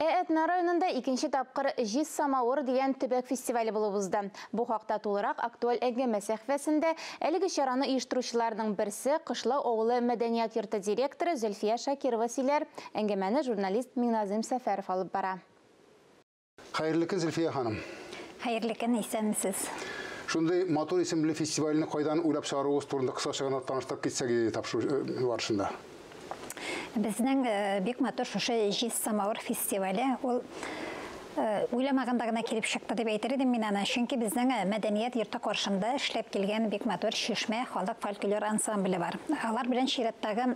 Әтнә районында икенче тапкыр «Җиз самавыр» дигән төбәк фестивале булып узды. Бу хакта тулырак актуаль әңгәмә сәхифәсендә әлеге чараны оештыручыларның берсе Кышлау авылы мәдәният йорты директоры Зөлфия Шакирова сөйләр. Әңгәмәне журналист Миңназым Сәфәров алып бара. Хәерле көн, Зөлфия ханым. Хәерле көн, исәнмесез. Шундый матур исемле фестивальне кайдан уйлап чыгаруыгыз турында кыскача гына таныштырып китсәк иде тапшыру барышында. Безнең бик матур шушы «Җиз самавыр» фестивале ул уйламаганда гына килеп чыкты дип әйтер идем мин аны. Чөнки безнең мәдәният йорты каршында эшләп килгән бик матур «Чишмә» халык фольклор ансамбле бар. Алар белән чираттагы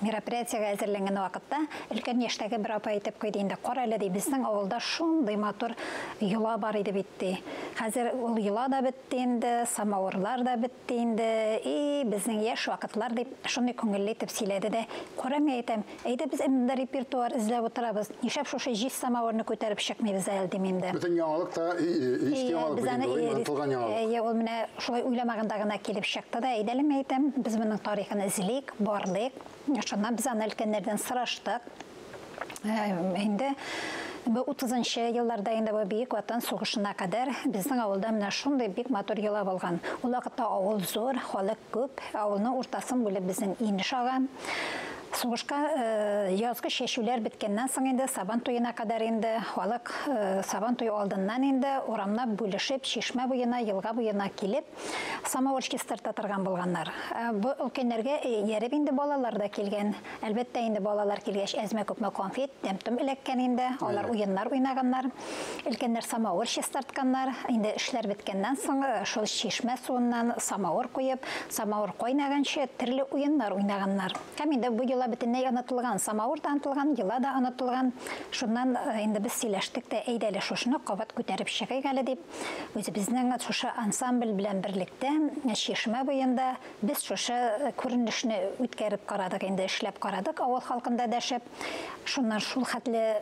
мероприятиегә әзерләнгән вакытта өлкән яшьтәге бер апа әйтеп куйды инде: "Кара әле, ди, безнең авылда шундый матур йола бар иде бит, ди. Хәзер ул йола да бетте инде, самавырлар да бетте инде. И, безнең яшь вакытлар", дип шундый күңелле итеп сөйләде дә. Кара, мин әйтәм, әйдә без монда репертуар эзләп утырабыз. Нишләп шушы җиз самавырны күтәреп чыкмыйбыз әле, дим инде. Бөтен яңалык та иске яңалык Без бит аны инде, ул онытылган яңалык. Әйе, ул менә шулай уйламаганда гына килеп чыкты да, әйдә әле, мин әйтәм, без моның тарихын эзлик, барлыйк. Шуннан без аны өлкәннәрдән сораштык. Инде бу 30 елларда инде бу Бөек Ватан сугышына кадәр безнең авылда менә шундый бик матур йола булган. Ул вакытта авыл зур, халык күп, авылның уртасын бүлеп безнең инеш ага. Сугышка язгы чәчүләр беткәннән соң инде Сабан туена кадәр инде халык Сабан туе алдыннан инде урамнап бүлешеп, чишмә буена, елга буена килеп, самавыр чистарта торган булганнар. Бу өлкәннәргә ияреп инде балалар да килгән. Әлбәттә инде балалар килгәч әзме-күпме конфет, тәм-том эләккән инде. Алар уеннар уйнаганнар. Өлкәннәр самавыр чистартканнар. Инде эшләр беткәннән соң шул чишмә суыннан самавыр куеп, самавыр кайнаганчы төрле уеннар уйнаганнар. Һәм инде бу йола бөтенләй онытылган, самавыр да онытылган, йола да онытылган. Шуннан инде без сөйләштек тә, әйдә әле шушыны кабат күтәреп чыгыйк әле дип, үзебезнең шушы ансамбль белән берлектә чишмә буенда без шушы күренешне үткәреп карадык, инде эшләп карадык, авыл халкында дәшеп. Шуннан шул хәтле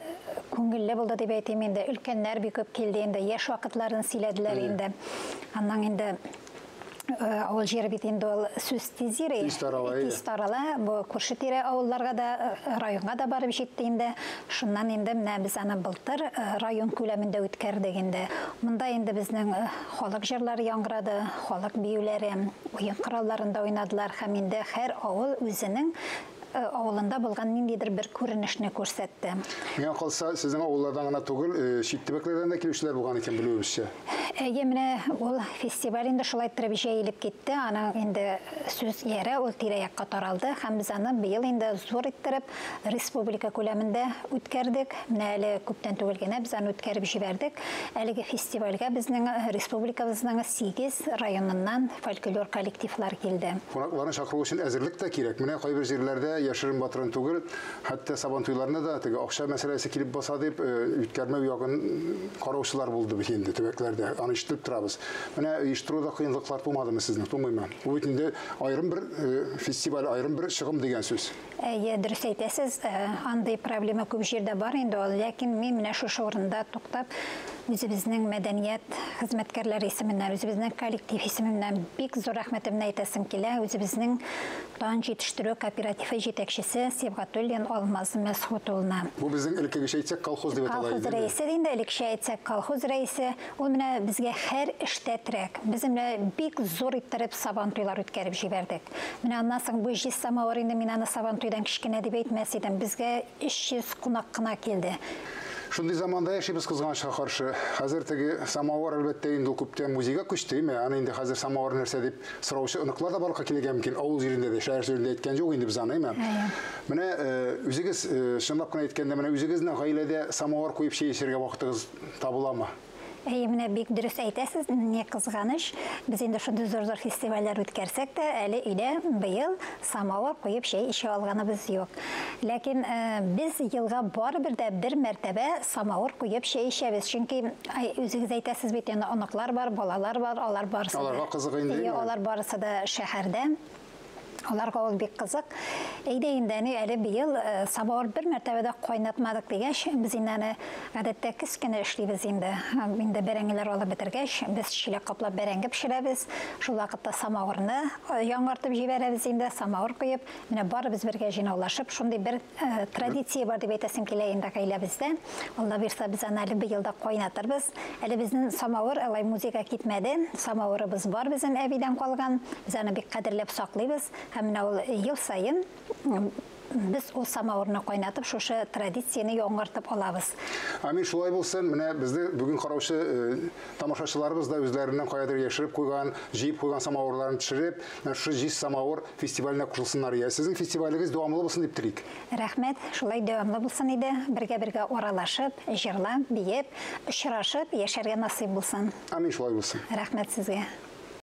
күңелле булды дип әйтим инде. Өлкәннәр бик күп килде инде, яшь вакытларын сөйләделәр инде. Аннан инде авыл җире бит инде ул сүз тиз йөри. Тиз тарала, Тиз тарала. Бу күрше тирә авылларга да, районга да барып җитте инде. Шуннан инде менә без аны былтыр район күләмендә үткәрдек инде. Монда инде безнең халык җырлары яңгырады, халык биюләре, уен коралларында уйнадылар һәм инде һәр авыл үзенең авылында булган ниндидер бер күренешне күрсәтте. Миңа калса, сезнең авыллардан гына түгел, чит төбәкләрдән дә килүчеләр булган икән, белүебезчә. Әйе, менә ул фестиваль инде шулай иттереп җәелеп китте. Аның инде сүз ярә ул тирә-якка таралды һәм без аны быел инде зур иттереп республика күләмендә үткәрдек. Менә әле күптән түгел генә без аны үткәреп җибәрдек. Әлеге фестивальгә безнең республикабызның 8 районыннан фольклор коллективлар килде. Кунакларны чакыру өчен әзерлек тә кирәк. Менә кайбер җирләрдә яшерен батырын түгел, хәтта Сабан туйларына да теге акча мәсьәләсе килеп баса дип үткәрмәү ягын караучылар булды бит инде төбәкләрдә. Аны ишетеп торабыз. Менә оештыруда кыенлыклар тумадымы сезнең? Тумыймы? Бу бит инде аерым бер фестиваль, аерым бер чыгым дигән сүз. Әйе, дөрес әйтәсез, андый проблема күп җирдә бар инде ул, ләкин мин менә шушы урында туктап, үзебезнең мәдәният хезмәткәрләре исеменнән, үзебезнең коллектив исеменнән бик зур рәхмәтемне әйтәсем килә. Үзебезнең тан җитештерү кооперативы җитәкчесе Сибгатуллин Алмаз Мәсхүт улына. Бу безнең элеккегечә әйтсәк колхоз дип атала Колхоз иде. рәисе инде, элеккечә әйтсәк колхоз рәисе. Ул менә безгә һәр эштә терәк. Без менә бик зур иттереп Сабан туйлар үткәреп җибәрдек. Менә аннан соң бу җиз самавыр инде мин аны Сабан туйдан кечкенә дип әйтмәс идем. Безгә 300 кунак кына килде. Шундый заманда яшибез кызганычка каршы. Хәзер теге самавыр әлбәттә инде ул күптән музейга күчте, әйме? Аны инде хәзер самавыр нәрсә дип сораучы оныклар да барлыкка килергә мөмкин. Авыл җирендә дә, шәһәр җирендә әйткән юк инде без аны, әйме? Менә үзегез, чынлап кына әйткәндә, менә үзегезнең гаиләдә самавыр куеп чәй эчәргә вакытыгыз табыламы? Әйе, менә бик дөрес әйтәсез, не кызганыч. Без инде шундый зур-зур фестивальләр үткәрсәк тә, әле өйдә быел самавыр куеп чәй эчә алганыбыз юк. Ләкин без елга барыбер дә бер мәртәбә самавыр куеп чәй эчәбез. Чөнки, ай, үзегез әйтәсез бит, инде оныклар бар, балалар бар, алар барысы да Аларга кызык инде, Әйе, әйме? алар барысы да шәһәрдә. Аларга ул бик кызык. Әйдә инде, әни, әле быел самавыр бер мәртәбә дә кайнатмадык дигәч, без инде аны гадәттә көз көне эшлибез инде. Инде бәрәңгеләр алып бетергәч, без чиләк каплап бәрәңге пешерәбез. Шул вакытта самавырны яңартып җибәрәбез инде, самавыр куеп, менә барыбыз бергә җыйнаулашып, шундый бер традиция бар дип әйтәсем килә инде гаиләбездә. Алла бирса, без аны әле быел да кайнатырбыз. Әле безнең самавыр алай музейга китмәде. Самавырыбыз бар безнең әбидән калган. Без аны бик кадерләп саклыйбыз. Һәм менә ул ел саен без ул самавырны кайнатып, шушы традицияне яңартып алабыз. Амин, шулай булсын. Менә безне бүген караучы тамашачыларыбыз да үзләреннән каядыр яшереп куйган, җыеп куйган самавырларын төшереп, менә шушы Җиз самавыр фестиваленә кушылсыннар. Я, сезнең фестивалегез дәвамлы булсын дип телик. Рәхмәт, шулай дәвамлы булсын иде. Бергә-бергә аралашып, җырлап, биеп, очрашып яшәргә насыйп булсын. Амин, шулай булсын. Рәхмәт сезгә.